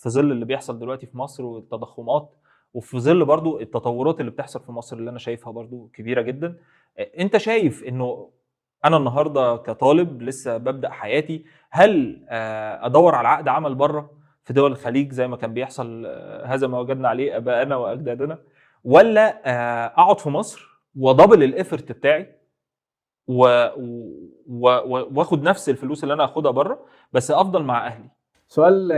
في ظل اللي بيحصل دلوقتي في مصر والتضخمات، وفي ظل برضو التطورات اللي بتحصل في مصر اللي انا شايفها برضو كبيرة جدا، انت شايف انه انا النهارده كطالب لسه ببدا حياتي، هل ادور على عقد عمل بره في دول الخليج زي ما كان بيحصل، هذا ما وجدنا عليه اباءنا واجدادنا، ولا اقعد في مصر و double ال effort بتاعي واخد نفس الفلوس اللي انا هاخدها بره بس افضل مع اهلي؟ سؤال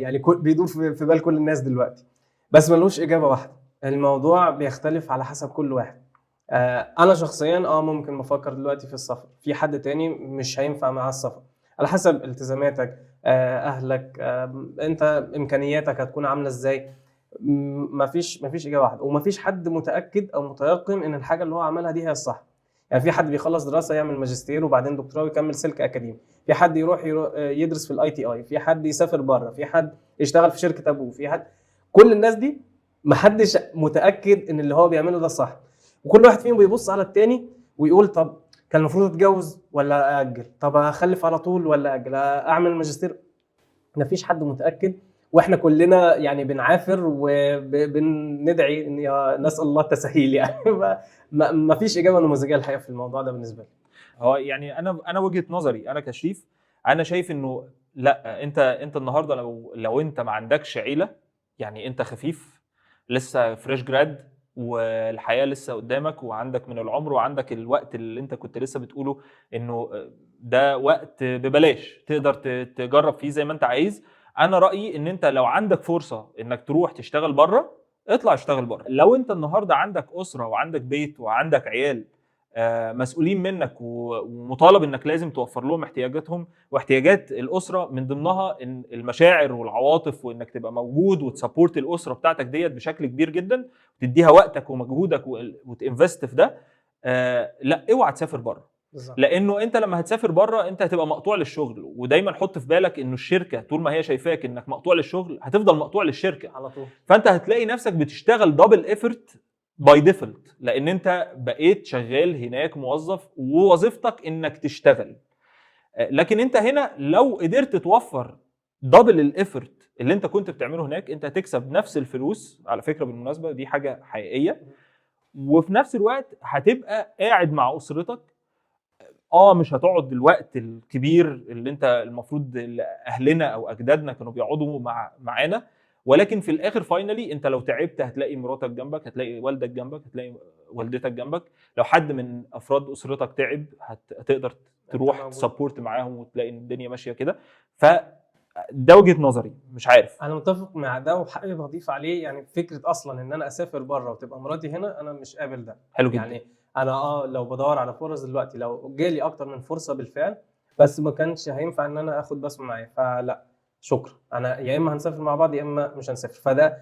يعني بيدور في بال كل الناس دلوقتي، بس ملوش اجابه واحده. الموضوع بيختلف على حسب كل واحد. انا شخصيا ممكن بفكر دلوقتي في السفر، في حد تاني مش هينفع معاه السفر، على حسب التزاماتك، اهلك، انت امكانياتك هتكون عامله ازاي. مفيش اجابه واحده، ومفيش حد متاكد او متيقن ان الحاجة اللي هو عملها دي هي الصح. يعني في حد بيخلص دراسة يعمل ماجستير وبعدين دكتوراه ويكمل سلك اكاديمي، في حد يروح يدرس في ال ITI، في حد يسافر بره، في حد يشتغل في شركة ابوه، في حد، كل الناس دي محدش متاكد ان اللي هو بيعمله ده صح. وكل واحد فيهم بيبص على التاني ويقول طب كان المفروض اتجوز ولا اجل؟ طب اخلف على طول ولا اجل؟ اعمل ماجستير؟ مفيش حد متاكد، واحنا كلنا يعني بنعافر وبندعي ان يا نسال الله التسهيل يعني. ما فيش اجابه نموذجيه الحقيقة في الموضوع ده بالنسبة لي. هو يعني انا وجهه نظري انا كشريف، انا شايف انه لا، انت النهارده لو انت ما عندكش عيله، يعني انت خفيف لسه fresh grad والحياة لسه قدامك وعندك من العمر وعندك الوقت اللي انت كنت لسه بتقوله انه ده وقت ببلاش تقدر تجرب فيه زي ما انت عايز، انا رايي ان انت لو عندك فرصة انك تروح تشتغل بره، اطلع اشتغل بره. لو انت النهارده عندك اسره وعندك بيت وعندك عيال مسؤولين منك ومطالب انك لازم توفر لهم احتياجاتهم، واحتياجات الاسرة من ضمنها ان المشاعر والعواطف وانك تبقى موجود وت support الاسرة بتاعتك ديت بشكل كبير جدا، وتديها وقتك ومجهودك وت invest في ده، لا، اوعى تسافر بره. لانه انت لما هتسافر بره انت هتبقى مقطوع للشغل، ودايما حط في بالك انه الشركة طول ما هي شايفاك انك مقطوع للشغل هتفضل مقطوع للشركه. على طول. فانت هتلاقي نفسك بتشتغل double effort by default، لان انت بقيت شغال هناك موظف ووظيفتك انك تشتغل. لكن انت هنا لو قدرت توفر double ال effort اللي انت كنت بتعمله هناك، انت هتكسب نفس الفلوس. على فكرة بالمناسبة دي حاجة حقيقيه، وفي نفس الوقت هتبقى قاعد مع اسرتك. مش هتقعد الوقت الكبير اللي انت المفروض اللي اهلنا او اجدادنا كانوا بيقعدوا معانا، ولكن في الاخر finally انت لو تعبت هتلاقي مراتك جنبك، هتلاقي والدك جنبك، هتلاقي والدتك جنبك. لو حد من افراد اسرتك تعب هتقدر تروح موجود. ت support معاهم وتلاقي ان الدنيا ماشية كده. فده وجهه نظري، مش عارف. انا متفق مع ده وحابب اضيف عليه، يعني فكرة اصلا ان انا اسافر بره وتبقى مراتي هنا، انا مش قابل ده. حلو جدا. يعني انا لو بدور على فرص دلوقتي، لو جالي اكتر من فرصة بالفعل، بس ما كانش هينفع ان انا اخد بسمه معايا، فلا شكرا، انا يا اما هنسافر مع بعض يا اما مش هنسافر. فده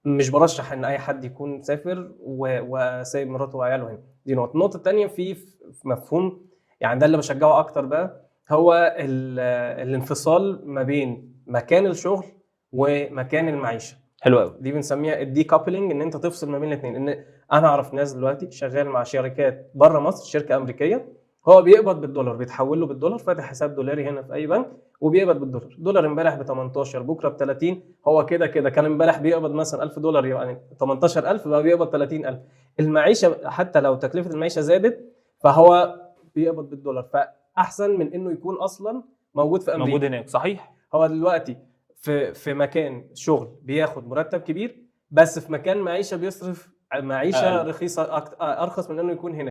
مش برشح ان اي حد يكون سافر وسايب مراته وعياله هنا. دي نقطه. النقطة الثانيه، في مفهوم، يعني ده اللي بشجعه اكتر بقى، هو الانفصال ما بين مكان الشغل ومكان المعيشه. حلو قوي. دي بنسميها ال decoupling، ان انت تفصل ما بين الاثنين. ان انا اعرف ناس دلوقتي شغال مع شركات بره مصر، شركة امريكيه، هو بيقبض بالدولار، بيتحول له بالدولار، فاتح حساب دولاري هنا في اي بنك وبيقبض بالدولار. دولار امبارح ب 18، بكره ب 30، هو كده كده كان امبارح بيقبض مثلا 1000 دولار، يعني 18000، بقى بيقبض 30000. المعيشة حتى لو تكلفة المعيشة زادت فهو بيقبض بالدولار، فاحسن من انه يكون اصلا موجود في امريكا. موجود هناك، صحيح. هو دلوقتي في مكان شغل بياخد مرتب كبير، بس في مكان معيشة بيصرف معيشة أقل. رخيصه، ارخص من انه يكون هناك.